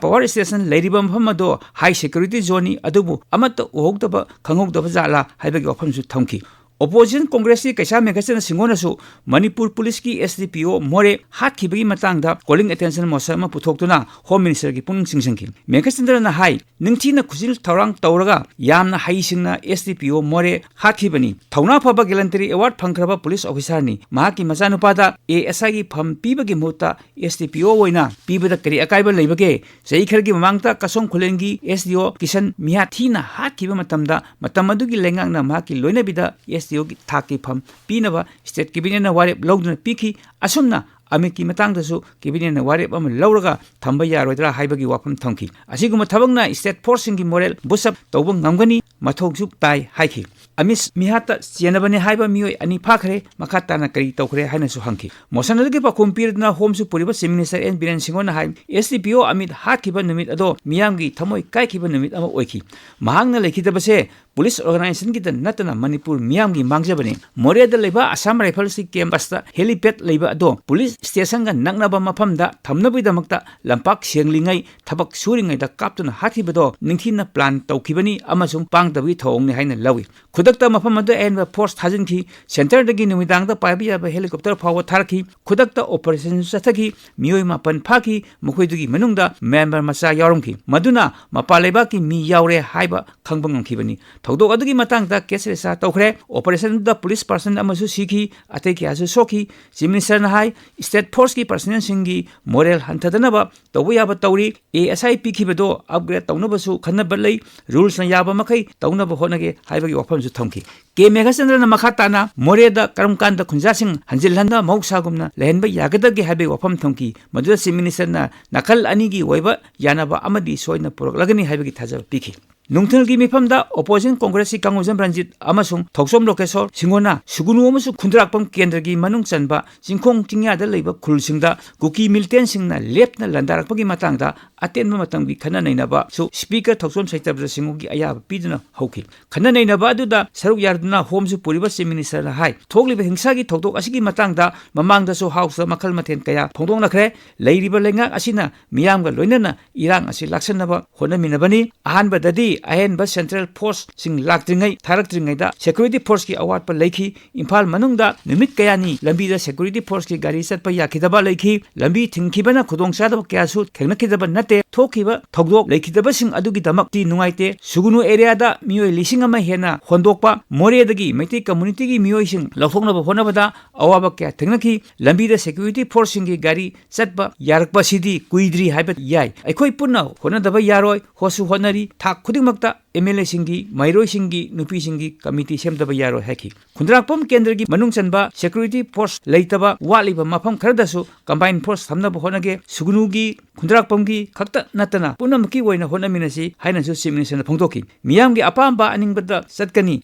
ꯄꯋꯥꯔ ꯁ꯭ꯇꯦꯁꯟ ꯂꯩꯔꯤꯕ ꯃꯐꯝ ꯑꯗꯨ ꯍꯥꯏ ꯁꯦꯀ꯭ꯌꯨꯔꯤꯇꯤ ꯖꯣꯟꯅꯤ, ꯑꯗꯨꯕꯨ ꯑꯃꯠꯇ ꯎꯍꯧꯗꯕ ꯈꯪꯍꯧꯗꯕ ꯖꯥꯠꯂꯥ ꯍꯥꯏꯕꯒꯤ ꯋꯥꯐꯝꯁꯨ ꯊꯝꯈꯤ꯫ ꯑꯣꯄꯣꯖꯤꯁꯟ ꯀꯣꯡꯒ꯭ꯔꯦꯁꯀꯤ ꯀꯩꯁꯥꯝ ꯃꯦꯘꯆꯟꯗ꯭ꯔ ꯁꯤꯡꯍꯣꯅꯁꯨ ꯃꯅꯤꯄꯨꯔ ꯄꯨꯂꯤꯁꯀꯤ ꯑꯦꯁ ꯗꯤ ꯄꯤ ꯑꯣ ꯃꯣꯔꯦ ꯍꯥꯠꯈꯤꯕꯒꯤ ꯃꯇꯥꯡꯗ ꯀꯣꯂꯤꯡ ꯑꯦꯇꯦꯟꯁꯟ ꯃꯣꯁꯟ ꯑꯃ ꯄꯨꯊꯣꯛꯇꯨꯅ ꯍꯣꯝ ꯃꯤꯅꯤꯁꯇꯔꯒꯤ ꯄꯨꯛꯅꯤꯡ ꯆꯤꯡꯁꯤꯟꯈꯤ꯫ ꯃꯦꯘꯆꯟꯗ꯭ꯔꯅ ꯍꯥꯏ, ꯅꯤꯡꯊꯤꯅ ꯈꯨꯖꯤꯜ ꯊꯧꯔꯥꯡ ꯇꯧꯔꯒ ꯌꯥꯝꯅ ꯍꯩꯁꯤꯡꯅ ꯑꯦꯁ ꯗꯤ ꯄꯤ ꯑꯣ ꯃꯣꯔꯦ ꯍꯥꯠꯈꯤꯕꯅꯤ꯫ ꯊꯧꯅꯥ ꯐꯕ ꯒꯦꯂꯟꯇꯔꯤ ꯑꯦꯋꯥꯔꯗ ꯐꯪꯈ꯭ꯔꯕ ꯄꯨꯂꯤꯁ ꯑꯣꯐꯤꯁꯥꯔꯅꯤ꯫ ꯃꯍꯥꯛꯀꯤ ꯃꯆꯥꯅꯨꯄꯥꯗ ꯑꯦ ꯑꯦꯁ ꯑꯥꯏꯒꯤ ꯐꯝ ꯄꯤꯕꯒꯤ ꯃꯍꯨꯠꯇ ꯑꯦꯁ ꯗꯤ ꯄꯤ ꯑꯣ ꯑꯣꯏꯅ ꯄꯤꯕꯗ ꯀꯔꯤ ꯑꯀꯥꯏꯕ ꯂꯩꯕꯒꯦ? ꯆꯍꯤ ꯈꯔꯒꯤ ꯃꯃꯥꯡꯗ ꯀꯁꯣꯝ ꯈꯨꯂꯦꯟꯒꯤ ꯑꯦꯁ ꯗꯤ ꯑꯣ ꯀꯤꯁꯟ ꯃꯤꯌꯥ ꯊꯤꯅ ꯍꯥꯠꯈꯤꯕ ꯃꯇꯝꯗ, ꯃꯇꯝ ꯑꯗꯨꯒꯤ ꯂꯩꯉꯥꯛꯅ ꯃꯍꯥꯛꯀꯤ ꯂꯣꯏꯅꯕꯤꯗ ꯑꯦꯁ ꯗꯤ ꯑꯣꯒꯤ ꯊꯥꯛꯀꯤ ꯐꯝ ꯄꯤꯅꯕ ꯁ꯭ꯇꯦꯠ ꯀꯦꯕꯤꯅꯦꯠꯅ ꯋꯥꯔꯦꯞ ꯂꯧꯗꯨꯅ ꯄꯤꯈꯤ꯫ ꯑꯁꯨꯝꯅ ꯑꯃꯤꯠꯀꯤ ꯃꯇꯥꯡꯗꯁꯨ ꯀꯦꯕꯤꯅꯦꯠꯅ ꯋꯥꯔꯦꯞ ꯑꯃ ꯂꯧꯔꯒ ꯊꯝꯕ ꯌꯥꯔꯣꯏꯗ꯭ꯔꯥ ꯍꯥꯏꯕꯒꯤ ꯋꯥꯐꯝ ꯊꯝꯈꯤ꯫ ꯑꯁꯤꯒꯨꯝꯕ ꯊꯕꯛꯅ ꯁ꯭ꯇꯦꯠ ꯐꯣꯔꯁꯁꯤꯡꯒꯤ ꯃꯣꯔꯦꯜ ꯕꯨꯁ ꯑꯞ ꯇꯧꯕ ꯉꯝꯒꯅꯤ, ꯃꯊꯧꯁꯨ ꯇꯥꯏ ꯍꯥꯏꯈꯤ꯫ ꯑꯃꯤꯠ ꯃꯤꯍꯥꯠꯇ ꯆꯦꯟꯅꯕꯅꯤ ꯍꯥꯏꯕ ꯃꯤꯑꯣꯏ ꯑꯅꯤ ꯐꯥꯈ꯭ꯔꯦ, ꯃꯈꯥ ꯇꯥꯅ ꯀꯔꯤ ꯇꯧꯈ꯭ꯔꯦ ꯍꯥꯏꯅꯁꯨ ꯍꯪꯈꯤ꯫ ꯃꯣꯁꯟ ꯑꯗꯨꯒꯤ ꯄꯥꯎꯈꯨꯝ ꯄꯤꯔꯗꯨꯅ ꯍꯣꯝꯁꯨ ꯄꯨꯔꯤꯕ ꯆꯤꯐ ꯃꯤꯅꯤꯁꯇꯔ ꯑꯦꯟ ꯕꯤꯔꯦꯟ ꯁꯤꯡꯍꯣꯅ ꯍꯥꯏ, S D P O Amit ꯍꯥꯠꯈꯤꯕ ꯅꯨꯃꯤꯠ ꯑꯗꯣ ꯃꯤꯌꯥꯝꯒꯤ ꯊꯃꯣꯏ ꯀꯥꯏꯈꯤꯕ ꯅꯨꯃꯤꯠ ꯑꯃ ꯑꯣꯏꯈꯤ꯫ ꯃꯍꯥꯛꯅ ꯂꯩꯈꯤꯗꯕꯁꯦ ꯄꯨꯂꯤꯁ ꯑꯣꯔꯒꯅꯥꯏꯖꯦꯁꯟꯒꯤꯗ ꯅꯠꯇꯅ ꯃꯅꯤꯄꯨꯔ ꯃꯤꯌꯥꯝꯒꯤ ꯃꯥꯡꯖꯕꯅꯤ꯫ ꯃꯣꯔꯦꯗ ꯂꯩꯕ ꯑꯁꯥꯝ ꯔꯥꯏꯐꯜꯁꯀꯤ ꯀꯦꯝꯄꯁꯇ ꯍꯦꯂꯤꯄꯦꯗ ꯂꯩꯕ ꯑꯗꯣ ꯄꯨꯂꯤꯁ ꯁ꯭ꯇꯦꯁꯟꯒ ꯅꯛꯅꯕ ꯃꯐꯝꯗ ꯊꯝꯅꯕꯒꯤꯗꯃꯛꯇ ꯂꯝꯄꯥꯛ ꯁꯦꯡꯂꯤꯉꯩ ꯊꯕꯛ ꯁꯨꯔꯤꯉꯩꯗ ꯀꯥꯞꯇꯨꯅ ꯍꯥꯠꯈꯤꯕꯗꯣ ꯅꯤꯡꯊꯤꯅ ꯄ꯭ꯂꯥꯟ ꯇꯧꯈꯤꯕꯅꯤ ꯑꯃꯁꯨꯡ ꯄꯥꯡꯗꯕꯒꯤ ꯊꯧꯑꯣꯡꯅꯤ ꯍꯥꯏꯅ ꯂꯧꯏ꯫ ꯈꯨꯗꯛꯇ ꯃꯐꯝ ꯑꯗꯨꯗ ꯑꯍꯦꯟꯕ ꯐꯣꯔꯁ ꯊꯥꯖꯤꯟꯈꯤ꯫ ꯁꯦꯟꯇꯔꯗꯒꯤ ꯅꯨꯃꯤꯗꯥꯡꯗ ꯄꯥꯏꯕ ꯌꯥꯕ ꯍꯦꯂꯤꯀꯣꯞꯇꯔ ꯐꯥꯎꯕ ꯊꯥꯔꯛꯈꯤ꯫ ꯈꯨꯗꯛꯇ ꯑꯣꯄꯔꯦꯁꯟꯁꯨ ꯆꯠꯊꯈꯤ꯫ ꯃꯤꯑꯣꯏ ꯃꯥꯄꯟ ꯐꯥꯈꯤ꯫ ꯃꯈꯣꯏꯗꯨꯒꯤ ꯃꯅꯨꯡꯗ ꯃ꯭ꯌꯥꯟꯃꯥꯔ ꯃꯆꯥ ꯌꯥꯎꯔꯝꯈꯤ꯫ ꯃꯗꯨꯅ ꯃꯄꯥꯟ ꯂꯩꯕꯥꯛꯀꯤ ꯃꯤ ꯌꯥꯎꯔꯦ ꯍꯥꯏꯕ ꯈꯪꯕ ꯉꯝꯈꯤꯕꯅꯤ꯫ ꯊꯧꯗꯣꯛ ꯑꯗꯨꯒꯤ ꯃꯇꯥꯡꯗ ꯀꯦꯁ ꯔꯦꯖꯤꯁꯇꯥꯔ ꯇꯧꯈ꯭ꯔꯦ꯫ ꯑꯣꯄꯔꯦꯁꯟꯗꯨꯗ ꯄꯨꯂꯤꯁ ꯄꯥꯔꯁꯟ ꯑꯃꯁꯨ ꯁꯤꯈꯤ, ꯑꯇꯩ ꯀꯌꯥꯁꯨ ꯁꯣꯛꯈꯤ꯫ ꯆꯤꯐ ꯃꯤꯅꯤꯁꯇꯔꯅ ꯍꯥꯏ, ꯁ꯭ꯇꯦꯠ ꯐꯣꯔꯁꯀꯤ ꯄꯥꯔꯁꯅꯦꯜꯁꯤꯡꯒꯤ ꯃꯣꯔꯦꯜ ꯍꯟꯊꯗꯅꯕ ꯇꯧꯕ ꯌꯥꯕ ꯇꯧꯔꯤ꯫ ꯑꯦ ꯑꯦꯁ ꯑꯥꯏ ꯄꯤꯈꯤꯕꯗꯣ ꯑꯞꯒ꯭ꯔꯦꯗ ꯇꯧꯅꯕꯁꯨ ꯈꯟꯅꯕ ꯂꯩ꯫ ꯔꯨꯜꯁꯅ ꯌꯥꯕ ꯃꯈꯩ ꯇꯧꯅꯕ ꯍꯣꯠꯅꯒꯦ ꯍꯥꯏꯕꯒꯤ ꯋꯥꯐꯝꯁꯨ ꯊꯝꯈꯤ꯫ ꯀꯦ ꯃꯦꯘꯆꯟꯗ꯭ꯔꯅ ꯃꯈꯥ ꯇꯥꯅ ꯃꯣꯔꯦꯗ ꯀꯔꯝ ꯀꯥꯟꯗ ꯈꯨꯟꯖꯥꯁꯤꯡ ꯍꯟꯖꯤꯜꯍꯟꯗ ꯃꯍꯧꯁꯥꯒꯨꯝꯅ ꯂꯩꯍꯟꯕ ꯌꯥꯒꯗꯒꯦ ꯍꯥꯏꯕꯒꯤ ꯋꯥꯐꯝ ꯊꯝꯈꯤ꯫ ꯃꯗꯨꯗ ꯆꯤꯐ ꯃꯤꯅꯤꯁꯇꯔꯅ ꯅꯥꯀꯜ ꯑꯅꯤꯒꯤ ꯑꯣꯏꯕ ꯌꯥꯅꯕ ꯑꯃꯗꯤ ꯁꯣꯏꯗꯅ ꯄꯨꯔꯛꯂꯒꯅꯤ ꯍꯥꯏꯕꯒꯤ ꯊꯥꯖꯕ ꯄꯤꯈꯤ꯫ ꯅꯨꯡꯊꯤꯜꯒꯤ ꯃꯤꯐꯝꯗ ꯑꯣꯄꯣꯖꯤꯁꯟ ꯀꯣꯡꯒ꯭ꯔꯦꯁꯀꯤ ꯀꯪꯒꯨꯖꯝ ꯔꯟꯖꯤꯠ ꯑꯃꯁꯨꯡ ꯊꯧꯆꯣꯝ ꯂꯣꯀꯦꯁꯣꯔ ꯁꯤꯡꯍꯣꯅ ꯁꯨꯒꯨꯅꯨ ꯑꯃꯁꯨꯡ ꯈꯨꯟꯗ꯭ꯔꯥꯛꯄꯝ ꯀꯦꯟꯗ꯭ꯔꯒꯤ ꯃꯅꯨꯡ ꯆꯟꯕ ꯆꯤꯡꯈꯣꯡ ꯆꯤꯡꯌꯥꯗ ꯂꯩꯕ ꯈꯨꯜꯁꯤꯡꯗ ꯀꯨꯀꯤ ꯃꯤꯂꯤꯇꯦꯟꯁꯤꯡꯅ ꯂꯦꯞꯇꯅ ꯂꯥꯟꯗꯥꯔꯛꯄꯒꯤ ꯃꯇꯥꯡꯗ ꯑꯇꯦꯟꯕ ꯃꯇꯝꯒꯤ ꯈꯟꯅ ꯅꯩꯅꯕꯁꯨ Speaker ꯊꯧꯆꯣꯝ ꯁꯩꯇꯕ꯭ꯔ ꯁꯤꯡꯍꯒꯤ ꯑꯌꯥꯕ ꯄꯤꯗꯨꯅ ꯍꯧꯈꯤ꯫ ꯈꯟꯅ ꯅꯩꯅꯕ ꯑꯗꯨꯗ ꯁꯔꯨꯛ ꯌꯥꯗꯨꯅ ꯍꯣꯝꯁꯨ ꯄꯨꯔꯤꯕ Chief Ministerꯅ ꯍꯥꯏ, ꯊꯣꯛꯂꯤꯕ ꯍꯤꯡꯁꯥꯒꯤ ꯊꯧꯗꯣꯛ ꯑꯁꯤꯒꯤ ꯃꯇꯥꯡꯗ ꯃꯃꯥꯡꯗꯁꯨ Houseꯇ ꯃꯈꯜ ꯃꯊꯦꯜ ꯀꯌꯥ ꯐꯣꯡꯗꯣꯛꯅꯈ꯭ꯔꯦ꯫ ꯂꯩꯔꯤꯕ ꯂꯩꯉꯥꯛ ꯑꯁꯤꯅ ꯃꯤꯌꯥꯝꯒ ꯂꯣꯏꯅꯅ ꯏꯔꯥꯡ ꯑꯁꯤ ꯂꯥꯛꯁꯟꯅꯕ ꯍꯣꯠꯅꯃꯤꯟꯅꯕꯅꯤ꯫ ꯑꯍꯥꯟꯕꯗꯗꯤ ꯑꯍꯦꯟꯕ central forceꯁꯤꯡ ꯂꯥꯛꯇ꯭ꯔꯤꯉꯩ, ꯊꯥꯔꯛꯇ꯭ꯔꯤꯉꯩꯗ security forceꯀꯤ ꯑꯋꯥꯠꯄ ꯂꯩꯈꯤ꯫ ꯏꯝꯐꯥꯜ ꯃꯅꯨꯡꯗ ꯅꯨꯃꯤꯠ ꯀꯌꯥꯅꯤ ꯂꯝꯕꯤꯗ security forceꯀꯤ ꯒꯥꯔꯤ ꯆꯠꯄ ꯌꯥꯈꯤꯗꯕ ꯂꯩꯈꯤ꯫ ꯂꯝꯕꯤ ꯊꯤꯡꯈꯤꯕꯅ ꯈꯨꯗꯣꯡꯆꯥꯗꯕ ꯀꯌꯥꯁꯨ ꯊꯦꯡꯅꯈꯤꯗꯕ ꯅꯠꯇꯦ꯫ ꯊꯣꯛꯈꯤꯕ ꯊꯧꯗꯣꯛ ꯂꯩꯈꯤꯗꯕꯁꯤꯡ ꯑꯗꯨꯒꯤꯗꯃꯛꯇꯤ ꯅꯨꯡꯉꯥꯏꯇꯦ꯫ ꯁꯨꯒꯨꯅꯨ areaꯗ ꯃꯤꯑꯣꯏ ꯂꯤꯁꯤꯡ ꯑꯃ ꯍꯦꯟꯅ ꯍꯣꯟꯗꯣꯛꯄ, ꯃꯣꯔꯦꯗꯒꯤ ꯃꯩꯇꯩ communityꯒꯤ ꯃꯤꯑꯣꯏꯁꯤꯡ ꯂꯧꯊꯣꯛꯅꯕ ꯍꯣꯠꯅꯕꯗ ꯑꯋꯥꯕ ꯀꯌꯥ ꯊꯦꯡꯅꯈꯤ꯫ ꯂꯝꯕꯤꯗ security forceꯁꯤꯡꯒꯤ ꯒꯥꯔꯤ ꯆꯠꯄ ꯌꯥꯔꯛꯄꯁꯤꯗꯤ ꯀꯨꯏꯗ꯭ꯔꯤ ꯍꯥꯏꯕ ꯌꯥꯏ꯫ ꯑꯩꯈꯣꯏ ꯄꯨꯟꯅ ꯍꯣꯠꯅꯗꯕ ꯌꯥꯔꯣꯏ, ꯍꯣꯠꯁꯨ ꯍꯣꯠꯅꯔꯤ꯫ ꯊꯥꯛ ꯈꯨꯗꯤꯡꯃꯛꯇ MLAꯁꯤꯡꯒꯤ, ꯃꯍꯩꯔꯣꯏꯁꯤꯡꯒꯤ, ꯅꯨꯄꯤꯁꯤꯡꯒꯤ committee ꯁꯦꯝꯗꯕ ꯌꯥꯔꯣꯏ ꯍꯥꯏꯈꯤ꯫ ꯈꯨꯟꯗ꯭ꯔꯥꯛꯄꯝ ꯀꯦꯟꯗ꯭ꯔꯒꯤ ꯃꯅꯨꯡ ꯆꯟꯕ security force ꯂꯩꯇꯕ ꯋꯥꯠꯂꯤꯕ ꯃꯐꯝ ꯈꯔꯗꯁꯨ combined force ꯊꯝꯅꯕ ꯍꯣꯠꯅꯒꯦ꯫ ꯁꯨꯒꯅꯨꯒꯤ, ꯈꯨꯟꯗ꯭ꯔꯥꯛꯄꯝꯒꯤ ꯈꯛꯇ ꯅꯠꯇꯅ ꯄꯨꯝꯅꯃꯛꯀꯤ ꯑꯣꯏꯅ ꯍꯣꯠꯅꯃꯤꯟꯅꯁꯤ ꯍꯥꯏꯅꯁꯨ Chief Ministerꯅ ꯐꯣꯡꯗꯣꯛꯈꯤ꯫ ꯃꯤꯌꯥꯝꯒꯤ ꯑꯄꯥꯝꯕ ꯑꯅꯤꯡꯕꯗ ꯆꯠꯀꯅꯤ,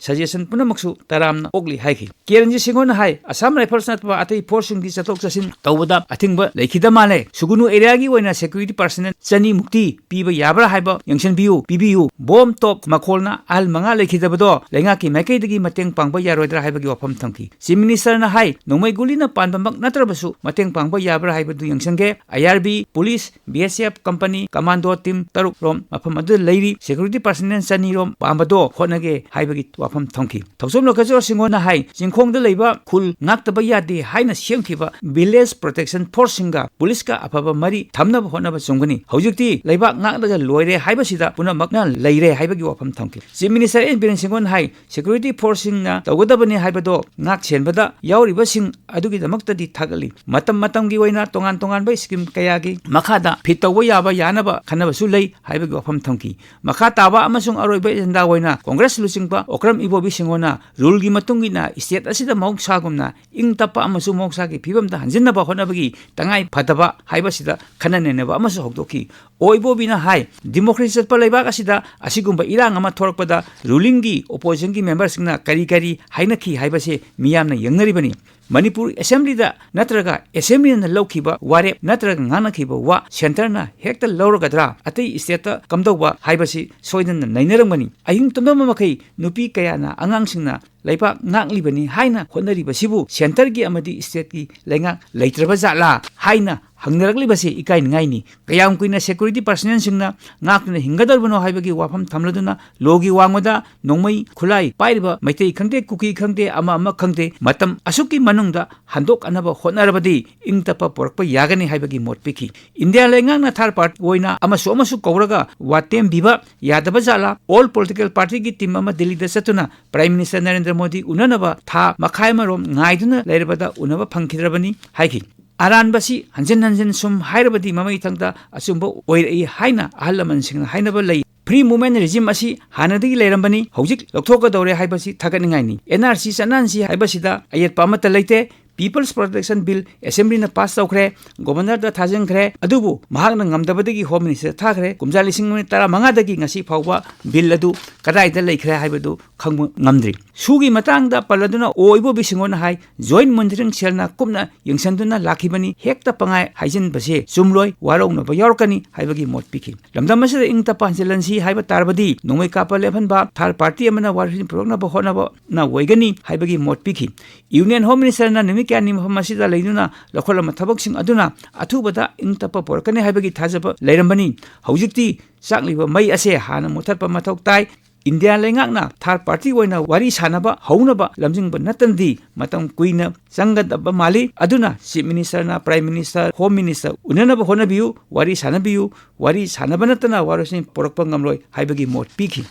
suggestion ꯄꯨꯝꯅꯃꯛꯁꯨ ꯇꯔꯥꯝꯅ ꯑꯣꯛꯂꯤ ꯍꯥꯏꯈꯤ꯫ ꯀꯦ ꯔꯟꯖꯤꯠ ꯁꯤꯡꯍꯅ ꯍꯥꯏ, ꯑꯁꯥꯝ Rifles ꯅꯠꯇꯕ ꯑꯇꯩ forceꯁꯤꯡꯒꯤ ꯆꯠꯊꯣꯛ ꯆꯠꯁꯤꯟ ꯇꯧꯕꯗ ꯑꯊꯤꯡꯕ ꯂꯩꯈꯤꯗ ꯃꯥꯜꯂꯦ꯫ ꯁꯨꯒꯨꯅꯨ areaꯒꯤ ꯑꯣꯏꯅ security personnel ꯆꯅꯤ ꯃꯨꯛꯇꯤ ꯄꯤꯕ ꯌꯥꯕ꯭ꯔꯥ ꯍꯥꯏꯕ ꯌꯦꯡꯁꯤꯟꯕꯤꯌꯨ, ꯄꯤꯕꯤꯌꯨ꯫ Bomb ꯇꯣꯞ ꯃꯈꯣꯜꯅ ꯑꯍꯜ ꯃꯉꯥ ꯂꯩꯈꯤꯗꯕꯗꯣ ꯂꯩꯉꯥꯛꯀꯤ ꯃꯥꯏꯀꯩꯗꯒꯤ ꯃꯇꯦꯡ ꯄꯥꯡꯕ ꯌꯥꯔꯣꯏꯗ꯭ꯔꯥ ꯍꯥꯏꯕꯒꯤ ꯋꯥꯐꯝ ꯊꯝꯈꯤ꯫ Chief Ministerꯅ ꯍꯥꯏ, ꯅꯣꯡꯃꯩ ꯒꯨꯂꯤꯅ ꯄꯥꯟꯕꯃꯛ ꯅꯠꯇ꯭ꯔꯕꯁꯨ ꯃꯇꯦꯡ ꯄꯥꯡꯕ ꯌꯥꯕ꯭ꯔꯥ ꯍꯥꯏꯕꯗꯨ ꯌꯦꯡꯁꯤꯟꯒꯦ꯫ IRB, police, BSF, company, commando team ꯇꯔꯨꯛ ꯔꯣꯝ ꯃꯐꯝ ꯑꯗꯨꯗ ꯂꯩꯔꯤ꯫ Security personnel ꯆꯅꯤ ꯔꯣꯝ ꯄꯥꯝꯕꯗꯣ ꯍꯣꯠꯅꯒꯦ ꯍꯥꯏꯕꯒꯤ ꯋꯥꯐꯝ ꯊꯝꯈꯤ꯫ ꯊꯧꯆꯣꯝ ꯂꯣꯀꯦꯁꯣꯔ ꯁꯤꯡꯍꯅ ꯍꯥꯏ, ꯆꯤꯡꯈꯣꯡꯗ ꯂꯩꯕ ꯈꯨꯜ ꯉꯥꯛꯇꯕ ꯌꯥꯗꯦ ꯍꯥꯏꯅ ꯁꯦꯝꯈꯤꯕ village protection forceꯁꯤꯡꯒ policeꯀ ꯑꯐꯕ ꯃꯔꯤ ꯊꯝꯅꯕ ꯍꯣꯠꯅꯕ ꯆꯨꯝꯒꯅꯤ꯫ ꯍꯧꯖꯤꯛꯇꯤ ꯂꯩꯕꯥꯛ ꯉꯥꯛꯂꯒ ꯂꯣꯏꯔꯦ ꯍꯥꯏꯕꯁꯤꯗ ꯄꯨꯝꯅꯃꯛꯅ ꯂꯩꯔꯦ ꯍꯥꯏꯕꯒꯤ ꯋꯥꯐꯝ ꯊꯝꯈꯤ꯫ Chief Minister N ꯕꯤꯔꯦꯟ ꯁꯤꯡꯍꯅ ꯍꯥꯏ, security forceꯁꯤꯡꯅ ꯇꯧꯒꯗꯕꯅꯤ ꯍꯥꯏꯕꯗꯣ ꯉꯥꯛ ꯁꯦꯟꯕꯗ ꯌꯥꯎꯔꯤꯕꯁꯤꯡ ꯑꯗꯨꯒꯤꯗꯃꯛꯇꯗꯤ ꯊꯥꯒꯠꯂꯤ꯫ ꯃꯇꯝ ꯃꯇꯝꯒꯤ ꯑꯣꯏꯅ ꯇꯣꯉꯥꯟ ꯇꯣꯉꯥꯟꯕ scheme ꯀꯌꯥꯒꯤ ꯃꯈꯥꯗ fit ꯇꯧꯕ ꯌꯥꯕ ꯌꯥꯅꯕ ꯈꯟꯅꯕꯁꯨ ꯂꯩ ꯍꯥꯏꯕꯒꯤ ꯋꯥꯐꯝ ꯊꯝꯈꯤ꯫ ꯃꯈꯥ ꯇꯥꯕ ꯑꯃꯁꯨꯡ ꯑꯔꯣꯏꯕ agenda ꯑꯣꯏꯅ Congress ꯂꯨꯆꯤꯡꯕ ꯑꯣꯀ꯭ꯔꯝ ꯏꯕꯣꯕꯤ ꯁꯤꯡꯍꯅ ruleꯒꯤ ꯃꯇꯨꯡ ꯏꯟꯅ state ꯑꯁꯤꯗ ꯃꯍꯧꯁꯥꯒꯨꯝꯅ ꯏꯪ ꯇꯞꯄ ꯑꯃꯁꯨꯡ ꯃꯍꯧꯁꯥꯒꯤ ꯐꯤꯕꯝꯗ ꯍꯟꯖꯤꯟꯅꯕ ꯍꯣꯠꯅꯕꯒꯤ ꯇꯉꯥꯏ ꯐꯗꯕ ꯍꯥꯏꯕꯁꯤꯗ ꯈꯟꯅ ꯅꯩꯅꯕ ꯑꯃꯁꯨ ꯍꯧꯗꯣꯛꯈꯤ꯫ ꯑꯣ ꯏꯕꯣꯕꯤꯅ ꯍꯥꯏ, democracy ꯆꯠꯄ ꯂꯩꯕꯥꯛ ꯑꯁꯤꯗ ꯑꯁꯤꯒꯨꯝꯕ ꯏꯔꯥꯡ ꯑꯃ ꯊꯣꯔꯛꯄꯗ rulingꯒꯤ oppositionꯒꯤ memberꯁꯤꯡꯅ ꯀꯔꯤ ꯀꯔꯤ ꯍꯥꯏꯅꯈꯤ ꯍꯥꯏꯕꯁꯤ ꯃꯤꯌꯥꯝꯅ ꯌꯦꯡꯅꯔꯤꯕꯅꯤ꯫ ꯃꯅꯤꯄꯨꯔ Assemblyꯗ ꯅꯠꯇ꯭ꯔꯒ Assemblyꯅ ꯂꯧꯈꯤꯕ ꯋꯥꯔꯦꯞ ꯅꯠꯇ꯭ꯔꯒ ꯉꯥꯡꯅꯈꯤꯕ ꯋꯥ centreꯅ ꯍꯦꯛ ꯍꯦꯛꯇ ꯂꯧꯔꯒꯗ꯭ꯔꯥ, ꯑꯇꯩ stateꯇ ꯀꯝꯗꯧꯕ ꯍꯥꯏꯕꯁꯤ ꯁꯣꯏꯗꯅ ꯅꯩꯅꯔꯝꯒꯅꯤ꯫ ꯑꯍꯤꯡ ꯇꯨꯝꯗꯕ ꯃꯈꯩ ꯅꯨꯄꯤ ꯀꯌꯥꯅ ꯑꯉꯥꯡꯁꯤꯡꯅ ꯂꯩꯕꯥꯛ ꯉꯥꯛꯂꯤꯕꯅꯤ ꯍꯥꯏꯅ ꯍꯣꯠꯅꯔꯤꯕꯁꯤꯕꯨ centreꯒꯤ ꯑꯃꯗꯤ stateꯀꯤ ꯂꯩꯉꯥꯛ ꯂꯩꯇ꯭ꯔꯕ ꯖꯥꯠꯂꯥ ꯍꯥꯏꯅ ꯍꯪꯅꯔꯛꯂꯤꯕꯁꯤ ꯏꯀꯥꯏꯅꯤꯡꯉꯥꯏꯅꯤ꯫ ꯀꯌꯥꯝ ꯀꯨꯏꯅ security personnelꯁꯤꯡꯅ ꯉꯥꯛꯇꯨꯅ ꯍꯤꯡꯒꯗꯧꯔꯤꯕꯅꯣ ꯍꯥꯏꯕꯒꯤ ꯋꯥꯐꯝ ꯊꯝꯂꯗꯨꯅ ꯂꯣꯒꯤ ꯋꯥꯡꯃꯗ ꯅꯣꯡꯃꯩ ꯈꯨꯠꯂꯥꯏ ꯄꯥꯏꯔꯤꯕ ꯃꯩꯇꯩ ꯈꯪꯗꯦ, ꯀꯨꯀꯤ ꯈꯪꯗꯦ, ꯑꯃ ꯑꯃ ꯈꯪꯗꯦ, ꯃꯇꯝ ꯑꯁꯨꯛꯀꯤ ꯃꯅꯨꯡꯗ ꯍꯟꯗꯣꯛꯅꯕ ꯍꯣꯠꯅꯔꯕꯗꯤ ꯏꯪ ꯇꯞꯄ ꯄꯨꯔꯛꯄ ꯌꯥꯒꯅꯤ ꯍꯥꯏꯕꯒꯤ ꯃꯣꯠ ꯄꯤꯈꯤ꯫ ꯏꯟꯗꯤꯌꯥ ꯂꯩꯉꯥꯛꯅ third party ꯑꯣꯏꯅ ꯑꯃꯁꯨ ꯑꯃꯁꯨ ꯀꯧꯔꯒ ꯋꯥꯇꯦꯝꯕꯤꯕ ꯌꯥꯗꯕ ꯖꯥꯠꯂꯥ? All political partyꯒꯤ team ꯑꯃ ꯗꯤꯜꯂꯤꯗ ꯆꯠꯇꯨꯅ Prime Minister ꯅꯔꯦꯟꯗ꯭ꯔ ꯃꯣꯗꯤ ꯎꯅꯅꯕ ꯊꯥ ꯃꯈꯥꯏ ꯑꯃꯔꯣꯝ ꯉꯥꯏꯗꯨꯅ ꯂꯩꯔꯕꯗ ꯎꯅꯕ ꯐꯪꯈꯤꯗ꯭ꯔꯕꯅꯤ ꯍꯥꯏꯈꯤ꯫ ꯑꯔꯥꯟꯕꯁꯤ ꯍꯟꯖꯤꯟ ꯍꯟꯖꯤꯟ ꯁꯨꯝ ꯍꯥꯏꯔꯕꯗꯤ ꯃꯃꯩꯊꯪꯗ ꯑꯆꯨꯝꯕ ꯑꯣꯏꯔꯛꯏ ꯍꯥꯏꯅ ꯑꯍꯜ ꯂꯃꯟꯁꯤꯡꯅ ꯍꯥꯏꯅꯕ ꯂꯩ꯫ Free movement regime ꯑꯁꯤ ꯍꯥꯟꯅꯗꯒꯤ ꯂꯩꯔꯝꯕꯅꯤ, ꯍꯧꯖꯤꯛ ꯂꯧꯊꯣꯛꯀꯗꯧꯔꯦ ꯍꯥꯏꯕꯁꯤ ꯊꯥꯒꯠꯅꯤꯡꯉꯥꯏꯅꯤ꯫ NRC ꯆꯠꯅꯍꯟꯁꯤ ꯍꯥꯏꯕꯁꯤꯗ ꯑꯌꯦꯠꯄ ꯑꯃꯠꯇ ꯂꯩꯇꯦ꯫ People's Protection Bill Assemblyꯅ pass ꯇꯧꯈ꯭ꯔꯦ, Governorꯗ ꯊꯥꯖꯤꯟꯈ꯭ꯔꯦ, ꯑꯗꯨꯕꯨ ꯃꯍꯥꯛꯅ ꯉꯝꯗꯕꯗꯒꯤ Home Minister ꯊꯥꯈ꯭ꯔꯦ꯫ ꯀꯨꯝꯖꯥ ꯂꯤꯁꯤꯡ ꯑꯅꯤ ꯇꯔꯥꯃꯉꯥꯗꯒꯤ ꯉꯁꯤ ꯐꯥꯎꯕ bill ꯑꯗꯨ ꯀꯗꯥꯏꯗ ꯂꯩꯈ꯭ꯔꯦ ꯍꯥꯏꯕꯗꯨ ꯈꯪꯕ ꯉꯝꯗ꯭ꯔꯤ꯫ ꯁꯨꯒꯤ ꯃꯇꯥꯡꯗ ꯄꯜꯂꯗꯨꯅ ꯑꯣ ꯏꯕꯣꯕꯤ ꯁꯤꯡꯍꯣꯅ ꯍꯥꯏ, Joint Monitoring Cellꯅ ꯀꯨꯞꯅ ꯌꯦꯡꯁꯤꯟꯗꯨꯅ ꯂꯥꯛꯈꯤꯕꯅꯤ, ꯍꯦꯛꯇ ꯄꯉꯥꯏ ꯍꯥꯏꯖꯤꯟꯕꯁꯦ ꯆꯨꯝꯂꯣꯏ, ꯋꯥꯔꯧꯅꯕ ꯌꯥꯎꯔꯛꯀꯅꯤ ꯍꯥꯏꯕꯒꯤ ꯃꯣꯠ ꯄꯤꯈꯤ꯫ ꯂꯝꯗꯝ ꯑꯁꯤꯗ ꯏꯪ ꯇꯞꯄ ꯍꯟꯖꯤꯜꯍꯟꯁꯤ ꯍꯥꯏꯕ ꯇꯥꯔꯕꯗꯤ ꯅꯣꯡꯃꯩ ꯀꯥꯞꯄ ꯂꯦꯞꯍꯟꯕ third party ꯑꯃꯅ ꯋꯥꯔꯣꯏꯁꯤꯟ ꯄꯨꯔꯛꯅꯕ ꯍꯣꯠꯅꯕꯅ ꯑꯣꯏꯒꯅꯤ ꯍꯥꯏꯕꯒꯤ ꯃꯣꯠ ꯄꯤꯈꯤ꯫ Union Home Ministerꯅ ꯅꯨꯃꯤꯠ ꯀꯌꯥꯅꯤ ꯃꯐꯝ ꯑꯁꯤꯗ ꯂꯩꯗꯨꯅ ꯂꯧꯈꯠꯂꯝꯕ ꯊꯕꯛꯁꯤꯡ ꯑꯗꯨꯅ ꯑꯊꯨꯕꯗ ꯏꯪ ꯇꯞꯄ ꯄꯨꯔꯛꯀꯅꯤ ꯍꯥꯏꯕꯒꯤ ꯊꯥꯖꯕ ꯂꯩꯔꯝꯕꯅꯤ꯫ ꯍꯧꯖꯤꯛꯇꯤ ꯆꯥꯛꯂꯤꯕ ꯃꯩ ꯑꯁꯦ ꯍꯥꯟꯅ ꯃꯨꯊꯠꯄ ꯃꯊꯧ ꯇꯥꯏ꯫ ꯏꯟꯗꯤꯌꯥ ꯂꯩꯉꯥꯛꯅ third party ꯑꯣꯏꯅ ꯋꯥꯔꯤ ꯁꯥꯅꯕ ꯍꯧꯅꯕ ꯂꯝꯖꯤꯡꯕ ꯅꯠꯇꯅꯗꯤ ꯃꯇꯝ ꯀꯨꯏꯅ ꯆꯪꯒꯗꯕ ꯃꯥꯜꯂꯤ꯫ ꯑꯗꯨꯅ Chief Ministerꯅ Prime Minister, Home Minister ꯎꯅꯅꯕ ꯍꯣꯠꯅꯕꯤꯌꯨ, ꯋꯥꯔꯤ ꯁꯥꯅꯕꯤꯌꯨ꯫ ꯋꯥꯔꯤ ꯁꯥꯅꯕ ꯅꯠꯇꯅ ꯋꯥꯔꯣꯏꯁꯤꯟ ꯄꯨꯔꯛꯄ ꯉꯝꯂꯣꯏ ꯍꯥꯏꯕꯒꯤ ꯃꯣꯠ ꯄꯤꯈꯤ꯫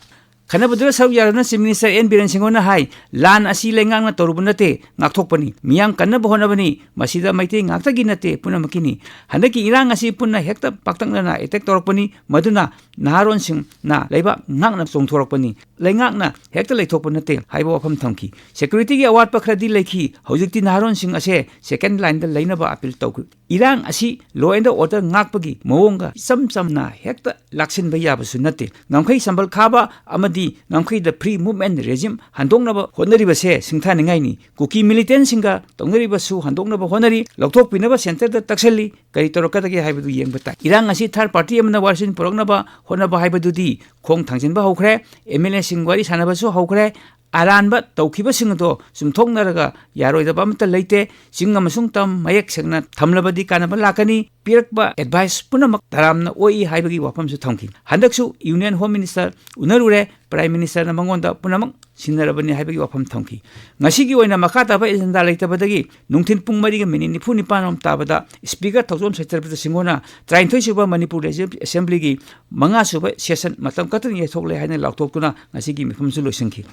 ꯈꯟꯅꯕꯗꯨꯗ ꯁꯔꯨꯛ ꯌꯥꯔꯗꯨꯅ Chief Minister N ꯕꯤꯔꯦꯟ ꯁꯤꯡꯍꯣꯅ ꯍꯥꯏ, ꯂꯥꯟ ꯑꯁꯤ ꯂꯩꯉꯥꯛꯅ ꯇꯧꯔꯨꯕ ꯅꯠꯇꯦ, ꯉꯥꯛꯊꯣꯛꯄꯅꯤ꯫ ꯃꯤꯌꯥꯝ ꯀꯟꯅꯕ ꯍꯣꯠꯅꯕꯅꯤ꯫ ꯃꯁꯤꯗ ꯃꯩꯇꯩ ꯉꯥꯛꯇꯒꯤ ꯅꯠꯇꯦ, ꯄꯨꯝꯅꯃꯛꯀꯤꯅꯤ꯫ ꯍꯟꯗꯛꯀꯤ ꯏꯔꯥꯡ ꯑꯁꯤ ꯄꯨꯟꯅ ꯍꯦꯛꯇ ꯄꯥꯛꯇꯛꯅꯅ attack ꯇꯧꯔꯛꯄꯅꯤ꯫ ꯃꯗꯨꯅ ꯅꯍꯥꯔꯣꯟꯁꯤꯡꯅ ꯂꯩꯕꯥꯛ ꯉꯥꯛꯅ ꯆꯣꯡꯊꯣꯔꯛꯄꯅꯤ꯫ ꯂꯩꯉꯥꯛꯅ ꯍꯦꯛꯇ ꯂꯩꯊꯣꯛꯄ ꯅꯠꯇꯦ ꯍꯥꯏꯕ ꯋꯥꯐꯝ ꯊꯝꯈꯤ꯫ Securityꯒꯤ ꯑꯋꯥꯠꯄ ꯈꯔꯗꯤ ꯂꯩꯈꯤ꯫ ꯍꯧꯖꯤꯛꯇꯤ ꯅꯍꯥꯔꯣꯟꯁꯤꯡ ꯑꯁꯦ second lineꯗ ꯂꯩꯅꯕ appeal ꯇꯧꯈꯤ꯫ ꯏꯔꯥꯡ ꯑꯁꯤ law and order ꯉꯥꯛꯄꯒꯤ ꯃꯑꯣꯡꯒ ꯏꯆꯝ ꯆꯝꯅ ꯍꯦꯛꯇ ꯂꯥꯛꯁꯤꯟꯕ ꯌꯥꯕꯁꯨ ꯅꯠꯇꯦ꯫ ꯉꯝꯈꯩ ꯁꯝꯕꯜ ꯈꯥꯕ ꯑꯃꯗꯤ ꯉꯝꯈꯩꯗ free movement regime ꯍꯟꯗꯣꯛꯅꯕ ꯍꯣꯠꯅꯔꯤꯕꯁꯦ ꯁꯤꯡꯊꯥꯅꯤꯡꯉꯥꯏꯅꯤ꯫ ꯀꯨꯀꯤ militantꯁꯤꯡꯒ ꯇꯧꯅꯔꯤꯕꯁꯨ ꯍꯟꯗꯣꯛꯅꯕ ꯍꯣꯠꯅꯔꯤ, ꯂꯧꯊꯣꯛꯄꯤꯅꯕ centreꯗ ꯇꯛꯁꯜꯂꯤ꯫ ꯀꯔꯤ ꯇꯧꯔꯛꯀꯗꯒꯦ ꯍꯥꯏꯕꯗꯨ ꯌꯦꯡꯕ ꯇꯥꯏ꯫ ꯏꯔꯥꯡ ꯑꯁꯤ third party ꯑꯃꯅ ꯋꯥꯔꯁꯤꯟ ꯄꯨꯔꯛꯅꯕ ꯍꯣꯠꯅꯕ ꯍꯥꯏꯕꯗꯨꯗꯤ ꯈꯣꯡ ꯊꯥꯡꯖꯤꯟꯕ ꯍꯧꯈ꯭ꯔꯦ꯫ MLAꯁꯤꯡ ꯋꯥꯔꯤ ꯁꯥꯟꯅꯕꯁꯨ ꯍꯧꯈ꯭ꯔꯦ꯫ ꯑꯔꯥꯟꯕ ꯇꯧꯈꯤꯕꯁꯤꯡ ꯑꯗꯣ ꯆꯨꯝꯊꯣꯛꯅꯔꯒ ꯌꯥꯔꯣꯏꯗꯕ ꯑꯃꯠꯇ ꯂꯩꯇꯦ꯫ ꯆꯤꯡ ꯑꯃꯁꯨꯡ ꯇꯝ ꯃꯌꯦꯛ ꯁꯦꯡꯅ ꯊꯝꯂꯕꯗꯤ ꯀꯥꯟꯅꯕ ꯂꯥꯛꯀꯅꯤ꯫ ꯄꯤꯔꯛꯄ advice ꯄꯨꯝꯅꯃꯛ ꯇꯔꯥꯝꯅ ꯑꯣꯛꯏ ꯍꯥꯏꯕꯒꯤ ꯋꯥꯐꯝꯁꯨ ꯊꯝꯈꯤ꯫ ꯍꯟꯗꯛꯁꯨ Union Home Minister ꯎꯅꯔꯨꯔꯦ, Prime Ministerꯅ ꯃꯉꯣꯟꯗ ꯄꯨꯝꯅꯃꯛ ꯁꯤꯟꯅꯔꯕꯅꯤ ꯍꯥꯏꯕꯒꯤ ꯋꯥꯐꯝ ꯊꯝꯈꯤ꯫ ꯉꯁꯤꯒꯤ ꯑꯣꯏꯅ ꯃꯈꯥ ꯇꯥꯕ agenda ꯂꯩꯇꯕꯗꯒꯤ ꯅꯨꯡꯊꯤꯜ ꯄꯨꯡ ꯃꯔꯤꯒ minute ꯅꯤꯐꯨ ꯅꯤꯄꯥꯟ ꯔꯣꯝ ꯇꯥꯕꯗ Speaker ꯊꯧꯖꯣꯝ ꯁꯩꯇ꯭ꯔꯄꯇ ꯁꯤꯡꯍꯅ ꯇꯔꯥꯅꯤꯊꯣꯏ ꯁꯨꯕ ꯃꯅꯤꯄꯨꯔ Legislative Assemblyꯒꯤ ꯃꯉꯥ ꯁꯨꯕ session ꯃꯇꯝ ꯈꯛꯇꯪ ꯌꯩꯊꯣꯛꯂꯦ ꯍꯥꯏꯅ ꯂꯥꯎꯊꯣꯛꯇꯨꯅ ꯉꯁꯤꯒꯤ ꯃꯤꯐꯝꯁꯨ ꯂꯣꯏꯁꯤꯟꯈꯤ꯫